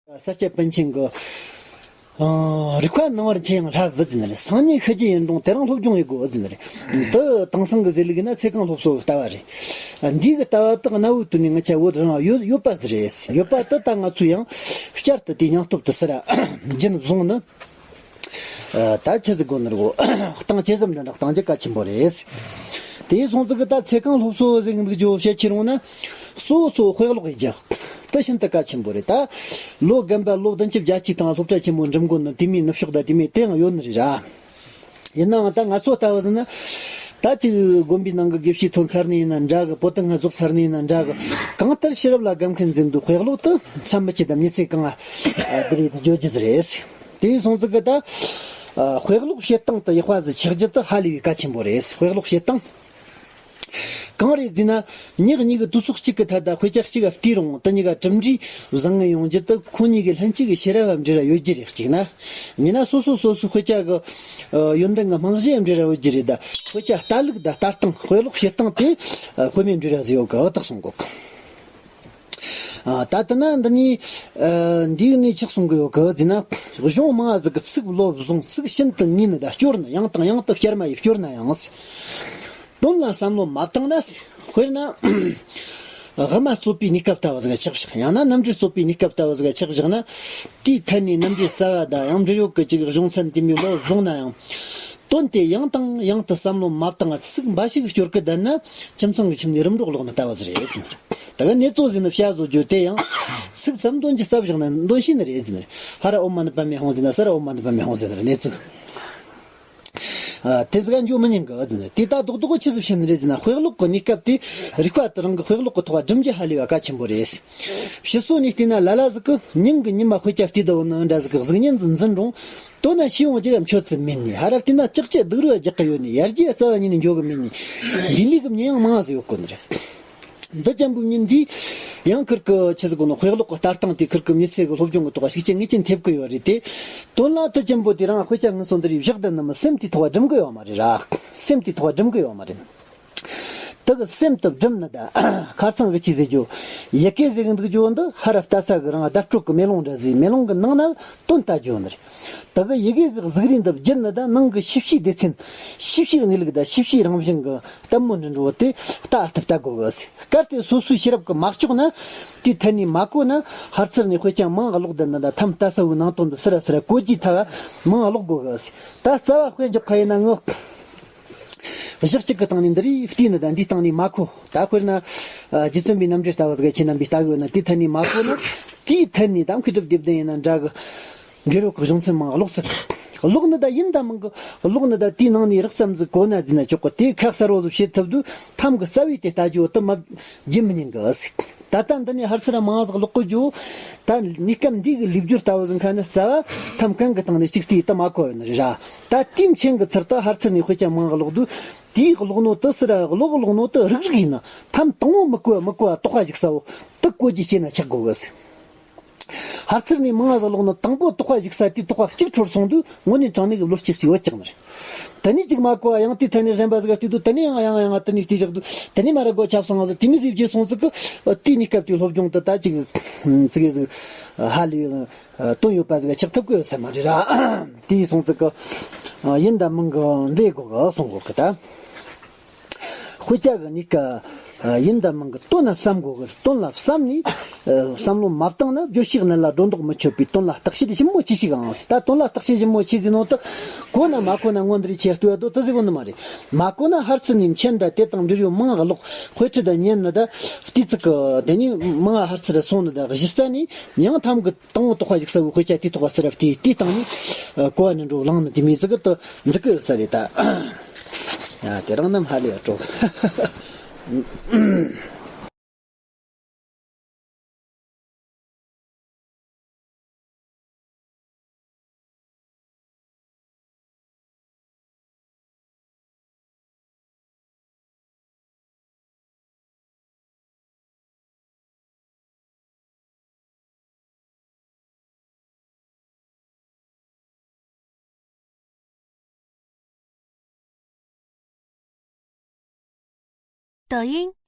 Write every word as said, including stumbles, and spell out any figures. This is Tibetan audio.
ས་སྐྱ་པཎ་ཆེན་གྱི་ཨ་རིག་པ་སྣང་བར་འཆར་ཡང་ལྷ་བུ་ཟེར་ནི་རེད། སང་ཉིན་ཤི་རྒྱུ་ཡིན་རུང་དེ་རིང་སློབ་སྦྱོང་ཡེད་དགོས་ཟེར་ནི་རེད། འདི་དེང་སང་གི་ཟེར་ལུགས་ཡིན་ན་ཚེ་གང་སློབ་གསོ་གི་ལྟ་བ་རེད། འདི་གི་ལྟ་བ་དག་གནའ་བོའི་དུས་ནས་ང་ཆ་བོད་རང་ཡོད་ཡོད་པ་ཟིག་རེད། ཡོད་པ་དེ་ད་ང་ཚོས་ཡང་བསྐྱར་དུ་དེ་སྙིང་སྟོབས་དེ་སུ་ར་རྒྱུན་བཟུང་ནི། ཨ་ད་ཆི་ཟིག་དགོས་ནི་རེད་གོ། གཏང་ཇི་ཙམ་འདྲ་འདྲ་གཏང་རྒྱུ་གལ་ཆེན་པོ་རེད། དེ་སོང་ཙི་གི་ད་ཚེ་གང་སློབ་གསོ་ཟིག་འདུག་རྒྱུ་བཤད་ཁྱེར་འོང་ན། གཙོ་བོ་གཙོ་བོ་དཔེ་ཀློག་ཡེད་རྒྱུ་དེ་ཤིན་ཏུ་གལ་ཆེན་པོ་རེད། ད་ལོ་རྒན་པ་ལོ་བདུན་ཅུ་བརྒྱད་ཅུ་དང་སློབ་གྲྭ་ཆེན་མོ་འགྲིམ་དགོས་ནི་དེ་མིན་ནུབ་ཕྱོགས་ད་དེ་མིན་དེ་ཡང་ཡོད་ནི་རེད་ར། ཡིན་ནའང་ད་ང་ཚོ་ལྟ་བུ་ཟིན་ན། ད་ཅིག་དགོན་པའི་ནང་གི་དགེ་བཤེས་ཐོན་ཚར་ནི་ཡིན་ན་འདྲ་གི། པོ་ཏི་ལྔ་རྫོགས་ཚར་ནི་ཡིན་ན་འདྲ་གི། གང་ལྟར་ཤེས་རབ་ལ་དགའ་མཁན་ཟིན་དུས་དཔེ་ཀློག་དེ་མཚམས་མི་ཆད་དམ་ཉི་ཚེ་གང་ལ་བསྡུར་ཡིན་བརྗོད་རྒྱུ་ཟིག་རེད། དེ་ཡིན་སོང་ཙི་གི་ད། ཨ་དཔེ་ཀློག་བྱེད་སྟངས་དེ་ཡག་པ་ཟིག་ཆགས་རྒྱུ་དེ་ཧ་ལས་པའི་གལ་ཆེན་པོ་རེད། དཔེ་ཀློག་བྱེད་སྟངས། གང་རེད་ཟེར་ན། ཉག་གཉིས་ཀྱི་དུས་ཚོད་གཅིག་གི་ཐད་ད་དཔེ་ཆ་གཅིག་ག་བལྟས་རུང་དེ་གཉིས་ཀ་གྲུབ་འབྲས་བཟང་ངན་ཡོང་རྒྱུ་དེ་ཁོ་གཉིས་ཀྱི་ལྷན་སྐྱེས་ཀྱི་ཤེས་རབ་བ་འབྲེལ་བ་ཡོད་རྒྱུ་རེད། གཅིག་ན། གཉིས་ན་སོ་སོ་སོ་སོའི་དཔེ་ཆ་གི་ཨ་ཡོན་ཏན་གྱི་རྨང་གཞི་བ་འབྲེལ་བ་ཡོད་རྒྱུ་རེད། ད་དཔེ་ཆ་ལྟ་ལུགས་དང་ལྟ་སྟངས། དཔེ་ཀློག་བྱེད་སྟངས་དེ་ཨ་དཔེ་མེད་འབྲེལ་བ་ཟིག་ཡོད་གི་ཨ་ད་གསུང་གོ་གི། ཨ་ད་ལྟ་ན་འདི་ནས་ཨ་འདིའི་ནས་ཆགས་སོང་གི་ཡོད་གི་ཟེར་ན། གཞུང་མང་ཟིག་གི་ཚིག་བློ་བཟུང་། ཚིག་ཤིན་ཏུ་ངེས་ནི་ད་སྐྱོར་ན། ཡང་དང་ཡང་དུ་བསྐྱར་མ་ཡིས་སྐྱོར་ན་ཡང་། དོན་ལ་བསམ་བློ་མ་བཏང་ན། དཔེར་ན། དབུ་མ་རྩོད་པའི་གནས་སྐབས་ལྟ་བུ་ཟིག་ཆགས་བཞག་ཡང་ན་རྣམ་འགྲེལ་རྩོད་པའི་གནས་སྐབས་ལྟ་བུ་ཟིག་ཆགས་བཞག་ན། དེའི་ཐད་ནས་རྣམ་འགྲེལ་རྩ་བ་དང་ཡང་འབྲེལ་ཡོད་ཀྱི་ཅིག་གཞུང་ཚན་དེ་མོའི་བློ་བཟུང་ན་ཡང་། དོན་དེ་ཡང་དང་ཡང་དུ་བསམ་བློ་མ་བཏང་བ་ཚིག་འབའ་ཞིག་སྐྱོར་གི་བསྡད་ན། ཁྱིམ་ཚང་གི་ཁྱིམ་ནས་རིམ་གྲོ་ལོག་ནི་ལྟ་བུ་ཟིག་རེད་ཟེར། ད་ག་གནས་ཚུལ་ཟིན་ན་བྱ་བཟོ་རྒྱུ་དེ་ཡང་། ཚིག་ཙམ་དོན་གྱི་ཟབ་བཞག་ན་དོན་ཤེས་ནི་རེད་ཟེར། ཧ་ར་ཨོཾ་མ་ཎི་པདྨེ་ཧཱུྃ་ཟེར་ན་ས་ར་ཨོཾ་མ་ཎི་པདྨེ་ཧཱུྃ་ཟེར་ནི་རེད། གནས་ཚུལ། ཨ་དེ་ཟིག་འཇོག་མི་ཉན་གི་ཟེར་ནི། དེ་ད་རྡོག་རྡོག་ཆི་ཟིག་བཤད་ནི་རེད་ཟེར་ན། དཔེ་ཀློག་གི་གནས་སྐབས་དེ་རིག་པ་དེ་རང་གི་དཔེ་ཀློག་གི་ཐོག་སྒྲིམ་རྒྱུ་ཧ་ལས་པ་གལ་ཆེན་པོ་རེད། ཕྱི་སོ་ནས་བལྟས་ན་ལ་ལ་ཟིག་གི་ཉིན་གི་ཉི་མ་དཔེ་ཆ་བལྟས་བསྡད་ཡོད་ནི་འདྲ་ཟིག་གི་གཟུགས་བརྙན་ཟིག་འཛིན་རུང་། དོན་ན་ཤེས་ཡོང་རྒྱུ་ཡང་མཆོད་ཚུལ་མེད་ནི། ཧ་ར་བལྟས་ན་ལྕགས་ཀྱི་སྡུག་རུས་རྒྱག་གི་ཡོད་ནི། ཡར་རྒྱས་རྩ་བ་ཉིད་ནས་འཇོག་གི་མེད་ནི། འདི་ལུགས་གི་ཉེན་ཡང་མང་ཟིག་ཡོད་གོ་ནི་རེད། འདི་ཅན་པོའི་ཉིན་འདི་ཡང་ཁིར་གི་ཆི་ཟིག་གོ་ནོ། དཔེ་ཀློག་གི་ལྟ་སྟངས་དེ་ཁིར་གི་མི་ཚེ་གི་སློབ་སྦྱོང་གི་ཐོག་ཤུགས་རྐྱེན་ངེས་ཅན་ཐེབས་གི་ཡོད་རེད་དེ། དོན་ལ་དེ་ཅན་པོ་དེ་རང་དཔེ་ཆ་ངན་སོང་འདི་རིགས་བཞག་བསྡད་ནི་མི་སེམས་དེའི་ཐོག་སྒྲིམ་གི་ཡོད་མ་རེད་ར། སེམས་དེའི་ཐོག་སྒྲིམ་གི་ཡོད་མ་རེད། དེ་གི་སེམས་དེ་སྒྲིམ་ནི་ད་ཁ་སང་གི་ཆི་ཟེར་རྒྱུ། ཡི་གེ་ཟེར་གི་འདུག་རྒྱུ་འདི་ཧ་ར་ལྟ་ས་གི་རང་བརྡ་སྤྲོད་གི་མེ་ལོང་འདྲ་ཟིག་མེ་ལོང་གི་ནང་ན་དོན་ལྟ་རྒྱུ་ནི་རེད། དེ་གི་ཡི་གེ་གི་གཟུགས་རིས་འདི་བརྒྱུད་ནི་ད་ནང་གི་ཤེས་བྱའི་སྡེ་ཚན། ཤེས་བྱའི་གནས་ལུགས་དང་ཤེས་བྱའི་རང་བཞིན་གི་ལྟད་མོ་འདྲ་འགྲོ་བ་དེ་ལྟ་ཐུབ་ལྟ་དགོས་གི་ཟེར། གལ་ཏེ་སོ་སོའི་ཤེས་རབ་ཀྱིས་མ་ལྕོགས་ན། དེའི་ཐད་ནས་མ་གོ་ན། ཧར་ཚུར་ནས་དཔེ་ཆ་མང་ང་ཀློག་བསྡད་ན་ད་ཐམ་ལྟ་ས་བོའི་ནང་དོན་འདི་སི་ར་སི་ར་གོ་རྒྱུའི་ཐབས་མང་ང་ཀློག་དགོས་གི་ཟེར། ད་རྩ་བ་དཔེ་འཇོག་ཁ་ཡིན་ན་ངོ་། གཞི་གཅིག་གི་སྟེང་ནས་འདི་རིགས་བལྟས་ནི་ད་འདིའི་སྟེང་ནས་མ་གོ། ད་དཔེར་ན། ཨ་རྗེ་བཙུན་པའི་རྣམ་འགྲེལ་ལྟ་བུ་ཟིག་ཁྱེད་རྣམ་པས་ལྟ་གི་ཡོད་ན། དེའི་ཐད་ནས་མ་གོ་ན། དེའི་ཐད་ནས་ད་མཁས་གྲུབ་སྡེ་བདུན་ཡིན་ན་འདྲ་གི། འབྲི་རོགས་ཀྱི་གཞུང་ཚན་མང་ཀློག་ཚུལ། ཀློག་ནི་ད་ཡིན་ད་མིན་གི། ཀློག་ནི་ད་དེའི་ནང་ནས་རགས་ཙམ་ཟིག་གོ་ན་ཟིན་ན་ཆོག་གི། དེ་ཁ་གསལ་བོ་ཟིག་བྱེད་ཐུབ་དུས་ཐམ་གི་རྩ་བའི་དེ་ལྟ་རྒྱུ་དེ་མ་བརྗེད་མི་ཉན་གི་ཟིག། ད་ལྟ་འདི་ནས་ཧར་ཚུར་མང་ཟིག་ཀློག་གི་རྒྱུ། ད་གནས་སྐབས་འདི་གི་ལེགས་སྦྱོར་ལྟ་བུ་ཟིག་ཁ་ནི་རྩ་བ་ཐམ་གང་གི་སྟེང་ནས་གཅིག་བལྟས་ད་མ་གོ་ཡོད་ནི་རེད་ར། ད་དེའི་མཆན་གི་ཚུལ་ད་ཧར་ཚུར་ནས་དཔེ་ཆ་མང་ཀློག་དུས། དེའི་ཀློག་ནོ་དེ་སི་ར་ཀློག་ཀློག་ནོ་དེ་རིག་རིག་ཡིན་ན། ཐམ་དང་བོ་མི་གོ་བ་མི་གོ་བ་དོགས་པ་ཞིག་ས་བོ་དེ་གོ་རྒྱུ་བྱས་ན་ཆགས་དགོས་གི་ཟིག། ཧར་ཚུར་ནས་མང་ང་ཟིག་ཀློག་ནི་དང་པོ་དོགས་པ་ཞིག་ས་དེའི་དོགས་པ་གཅིག་འཕྲོར་སོང་དུས་དངོས་གནས་དྲང་གནས་ཀྱི་བློ་གཅིག་གཅིག་བུད་ཀྱག་ནི་རེད། དེ་ནས་གཅིག་མ་གོ་བ་ཡང་དེའི་ཐད་ནས་གཞན་པ་ཟིག་ག་བལྟས་དུས། དེ་ནས་ཡང་ཡང་ཡང་དེ་ནས་བལྟས་བཞག་དུས། དེ་ནས་མ་ར་གོ་ཆབ་སང་ང་ཟིག་དེ་མི་ཟིག་བརྗེད་སོང་ཟིག་གི། དེའི་གནས་སྐབས་དེའི་སློབ་སྦྱོང་དེ་ད་ཅིག་ཙི་གེ་ཟིག་ཧ་ལས་དོན་ཡོད་པ་ཟིག་ཆགས་ཐུབ་གི་ཡོད་ས་མ་རེད་ར། དེ་ཡིན་སོང་ཙི་གི་ཡིན་དང་མིན་གི་འདྲེས་དགོས་གི་གསུང་དགོས་གི་ད། དཔེ་ཆ་གི་གནས་སྐབས་ཡིན་དང་མིན་གི་དོན་ལ་བསམ་དགོས་གི། དོན་ལ་བསམ་ནས་བསམ་བློ་མ་བཏང་ན་བརྗོད་བྱའི་གནད་ལ་སྒྲོ་འདོགས་མི་ཆོད་པའི་དོན་ལ་བརྟག་དཔྱད་ཞིབ་མོ་ཅི་ཞིག་ཨང་ཟེར། ད་དོན་ལ་བརྟག་དཔྱད་ཞིབ་མོ་ཅི་ཟེར་ནོ་ད། གོ་ན་མ་གོ་ན་ངོ་འདི་རིགས་ཆེ་ལྟོས་ཡ་དོ་དེ་ཟེར་གོ་ནི་མ་རེད། མ་གོ་ན་ཧར་ཚུར་ནས་མཆན་དང་དེ་དང་འབྲེལ་ཡོད་མང་ང་ཀློག། དཔེ་ཁྲིད་དང་ཉན་ནི་ད། དེ་ཙི་གི་དེ་ནས་མང་ང་ཧར་ཚུར་སོང་ནི་ད། གཞི་རྩ་ནས་ཡང་ཐམ་གི་དང་བོ་དོགས་པ་ཞིག་ས་བོའི་དཔེ་ཆ་དེའི་ཐོག་ཟེར་ར་བལྟས། དེའི་སྟེང་ནས་གོ་བ་ནས་འགྲོ་ལངས་ནི་དེ་མི་ཟིག་གི་ད་འགྲིག་གི་ཡོད་ས་རེད་ད། ཡ་དེ་རང་རྣམས་ཧ་ལས་ཡ་སྤྲོ།抖音。